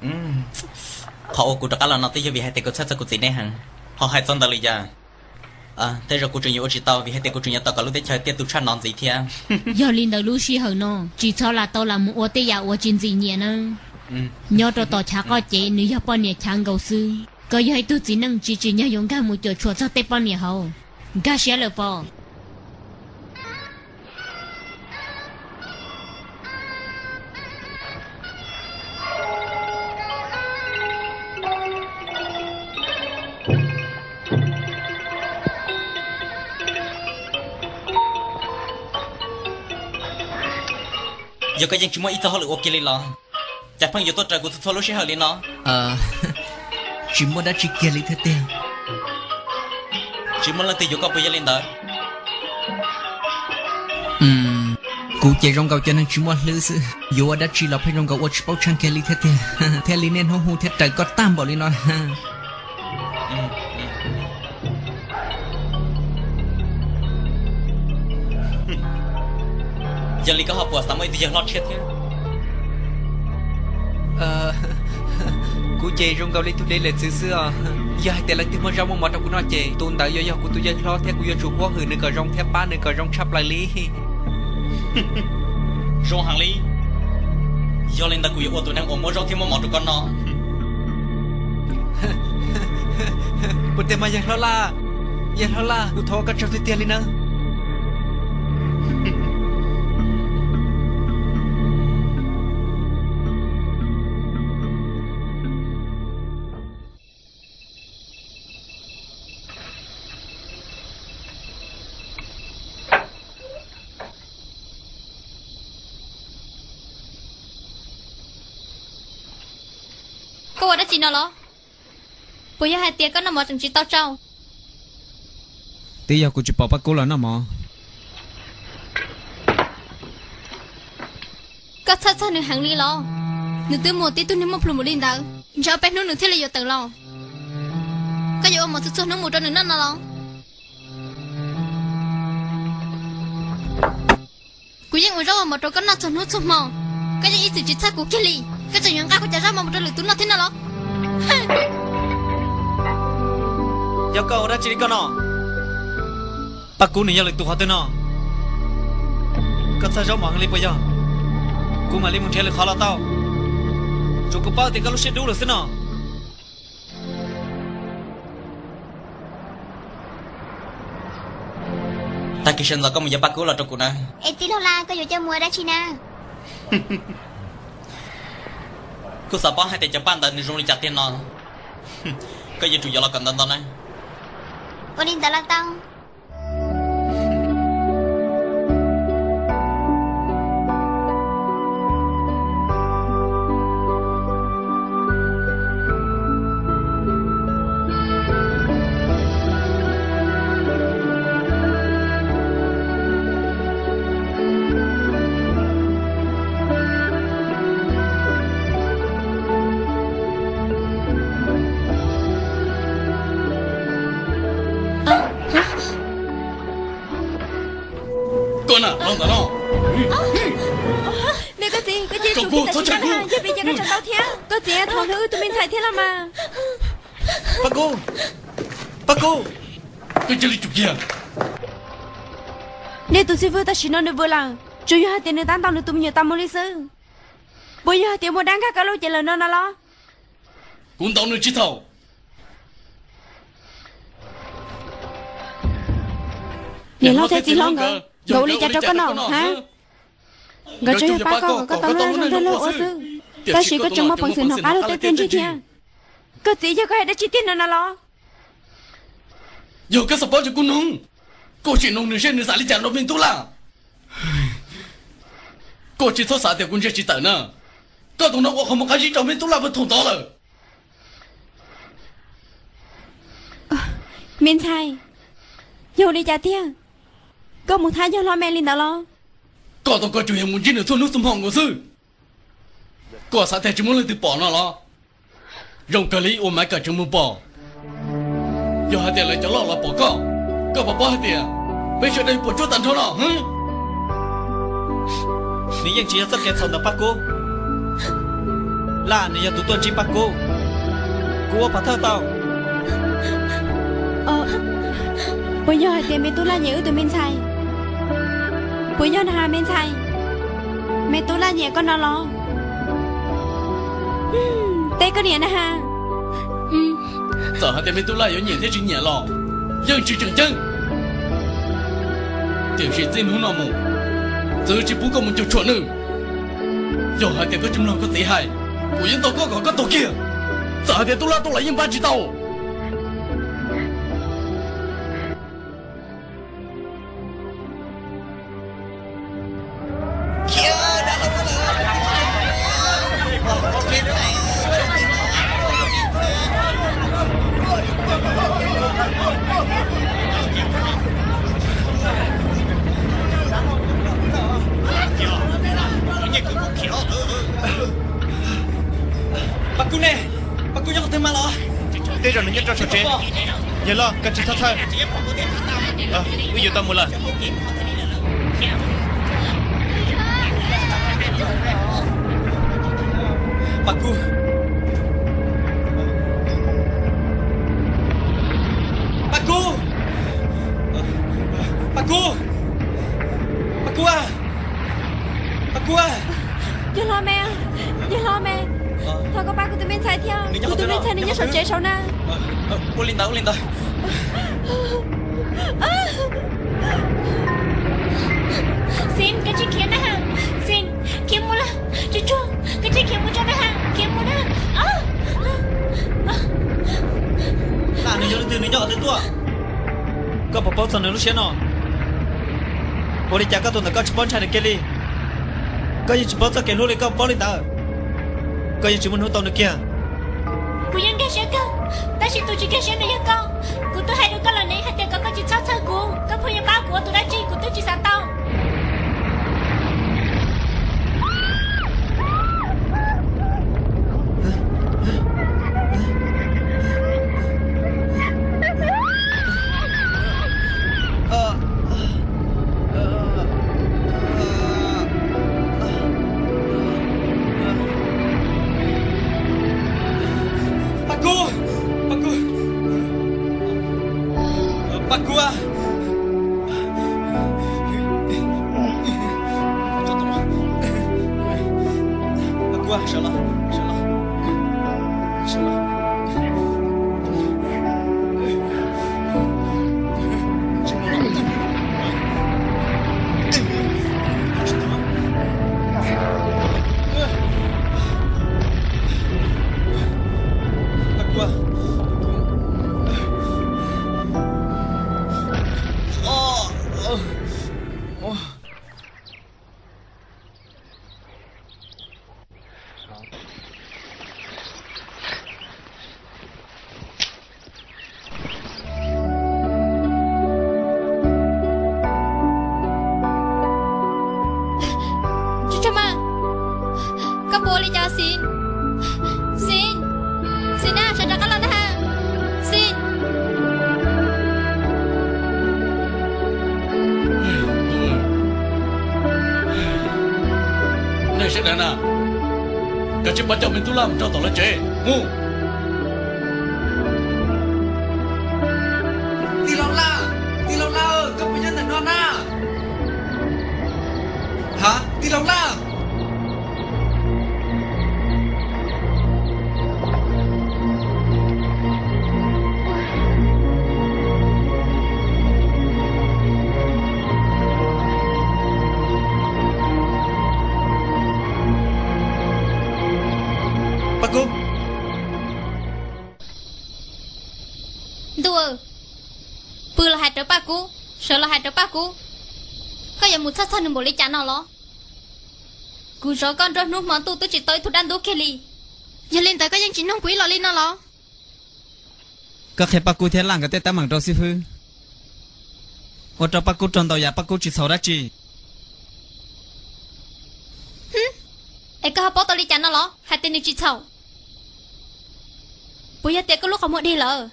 Qhov uas kuv rov qab los no twb yog vim hais tias kuv txhawj txog kuv txiv neej heev. Ho hais txog ntawd li cas, tej zaum kuv tseem yuav ua tsis tau vim hais tias kuv tseem yuav tos kom lub teb chaws tiaj tu tshaj no ntxiv thiab. Yog li ntawd lub sij hawm no tsis txhob lam tau lam mus ua tej yam uas tsis ntxim nyiam nawb. Nyob rau tom chav qoj ces nws yog poj niam chav nkaus xwb. Koj yog ib tug txiv neej tsis tsim nyog yuav nkag mus cuam tshuam txog tej poj niam hauv. Nkag siab lawm pob. Yog koj yeej tsis muaj ib txoj hauj lwm ua kiag li los cas pheej yuav tuaj raws kuv txhua txhua lub sij hawm li no? Tsis muaj dab tsi kiag li thiab tiag. Tsis muaj leej twg yuav koj puas yog li ntawd? Kuv ces zoo nkaus cov neeg tsis muaj hlwb xwb, yuav ua dab tsi los pheej zoo nkaus ua tsis paub tsheej kiag li thiab tiag, thiaj li niaj hnub hu thiab raws koj tag npaum li no. Yog li koj ho puas xav muaj ib tug yawg hlob tshiab thiab? Kuv ces zoo nkaus li tug dev lem txwv xwb os. Yog hais tias lawv twb muab zaub muab mov rau kuv noj ces tus ntawd yuav yog kuv tus yawg hlob thiab kuv yuav tsum huab hwm nws kom zoo thiab pab nws kom zoo tshaj plaws li. Zoo heev li. Yog li ntawd kuv yuav ua tus neeg uas muab zaub thiab muab mov rau koj noj. Puas tiag mas yawg hlob Laj? Yawg hlob Laj, kuv thov ua koj tsaug tiag tiag li nawb. Koj ua dab tsi no los? Puas yog hais tias koj noj mov tseem tsis tau tsau? Twb yog kuv tsis pom Paj Kub los noj mov. Koj txhawj txog nws heev li los? Nws twb mus tib tug niag muaj plhus npaum li ntawd, ntshe ob peb hnub nws thiaj li yuav tawm los. Koj yuav ua mov txhua txhua hnub mus rau nws noj no los? Kuv yeej ua zaub ua mov rau koj noj txhua hnub txhua hmo, koj yeej ib txwm tsis txhawj kuv kiag li. Koj tseem yuav nqa kuv cov zaub mov mus rau lwm tus noj thiab no los? Yog koj ua dab tsi li koj no? Paj Kub nws yog lwm tus qhov twg no? Koj txhawj zaub mov heev li puas yog? Kuv mam li mus nrhiav lwm qhov los tau. Tsuav kuv paub tias koj lub siab dub lawm xwb no. Tag kis sawv ntxov koj mus yuav Paj Kub los rau kuv na. Es tij laug Laj, koj yuav coj mus ua dab tsi na? Kuv xav paub hais tias cov paj ntawd nws zoo li cas tiag no. Koj yuav tsum yuav los kom ntau ntau na. Ua li ntawd los tau. Koj na, los ntawm no. Me koj txiv, koj cia li tsum kiag ntawm tsis koj na, yog vim ces koj tseem tau thiab. Koj txiv, thov hlub wb tus me ntxhais thiab los mas. Paj Kub, Paj Kub. Koj cia li tsum kiag. Nej tus xib fwb tam sim no nws vwm lawm, tsuas yog hais tias nws tab ntaus nws tus me nyuam tas mus li xwb. Puas yog hais tias muaj dab nkag koj lub cev lawm no no los? Kuv ntaus nws tsis txhaum. Niam hlob thiab txiv hlob nkawd, nkawd ua li cas rau koj no hab? Nkawd tsuas yog pab koj kom koj tau lub neej zoo nrog luag ua xwb, tab sis koj tseem muaj peev xwm hnov qab luag tej txiaj ntsig thiab. Koj txiv, yog koj hais dab tsi tiag no na los? Yog koj xav paub ces kuj noog, koj sim noog nws seb nws xav li cas rau me tub Laj. Koj tsis txhob xav tias kuv ntsia tsis tawm na. Koj tus no ua qhov muag qab zib rau me tub Laj puag thaum ntawd lawm. Me ntxhais, yog li cas tiag? Koj mus thab yawg hlob me li ntawd los? Koj tau koj tsuas yog mus ntsib nws txhua hnub txhua hmo nkaus xwb. Koj xav tias tsis muaj leej twg pom no los? Zoo kawg li ua Maiv Kawm tseem mus pom. Yog hais tias lawv cov loj los pom koj, koj puas paub hais tias peb sawv daws puas tsuaj tag nrho no? Nws yeej tsis yog txoj kev txhaum ntawm Paj Kub. Laj nws yog tus tuaj ntsib Paj Kub, kuv ua pov thawj tau. Puas yog hais tias me tub Laj nyiam wb tus me ntxhais? Puas yog na has me ntxhais? Me tub Laj nyiam koj no los? Teb koj niam na has. Txawm hais tias me tub Laj yuav nyiam thiab tsis nyiam los yeej tsis tseem ceeb. Tiam sis txij hnub no mus, txwv tsis pub koj mus cuag tshuam nws. Yog hais tias koj tsis mloog koj txiv hais, kuv yuav ntaus koj kom koj tuag kiag. Txawm hais tias tub Laj tuaj los yeej pab tsis tau. Paj Kub ne? Paj Kub nyob qhov twg mas los? Tej zaum nws nyob rau saum tsev. Yawg loj, koj tsis txhob txhawj. Wb yuav tau mus lawm. Paj Kub. Paj Kub. Paj Kub. Paj Kub a. Paj Kub a. Yawg hlob me, yawg hlob me, thov koj pab kuv tus me ntxhais thiab, kuv tus me ntxhais nws nyob saum tsev saum na. Ua li ntawd, ua li ntawd. Xis, koj tsis khiav na has. Xis, khiav mus lawm. Tsuag tsuag, koj tsis khiav mus tso na has, khiav mus na. Laj nws yog leej twg, nws nyob qhov twg tuaj? Koj puas paub txog nws lub siab no? Ua li cas koj tus ntawm koj tsis paub ntshai nws kiag li? Koj yeej tsis paub txoj kev hlub li koj paub li ntawd. Koj yeej tsis muaj hnub tau nws kiag. Kuv yeej nkag siab kawg, tab sis tus tsis nkag siab nws yog koj. Kuv twb hais rau koj lawm ne hais tias kom koj tsis txhob txhawj kuv, koj pheej yuav pab kuv ua tus dab tsi kuv twb tsis xav tau. Paj Kub, Paj Kub, Paj Kub a. Paj Kub a, sawv los, sawv los, sawv los. Tsis tshua mas, koj puas ua li cas Xis? Xis, Xis na, sawv rov qab los na ha. Xis. Nej sawv daws na, kav tsij pab coj me tub Laj mus rau tom lawv tsev mus. Tij laug Laj, tij laug Laj, koj puas nyob ntawm no na? Ha, tij laug Laj. Paj Kub. Ntuj, pw los hais rau Paj Kub, sawv los hais rau Paj Kub. Koj yuav mus txhawj txhawj nws npaum li cas no los? Kuv zov koj nruab hnub hmo ntuj twb tsis tau ib tug dab ntub kiag li. Yog li ntawd koj yeej tsis nug kuv ib los li no los? Koj qhia Paj Kub thiab Laj nkawd tej teeb meem rau xib fwb, ua rau Paj Kub raug ntau yam Paj Kub tsis txhaum dab tsi. Es koj ho paub tau li cas no los hais tias nws tsis txhaum? Puas yog tias koj lub qhov muag dig lawm?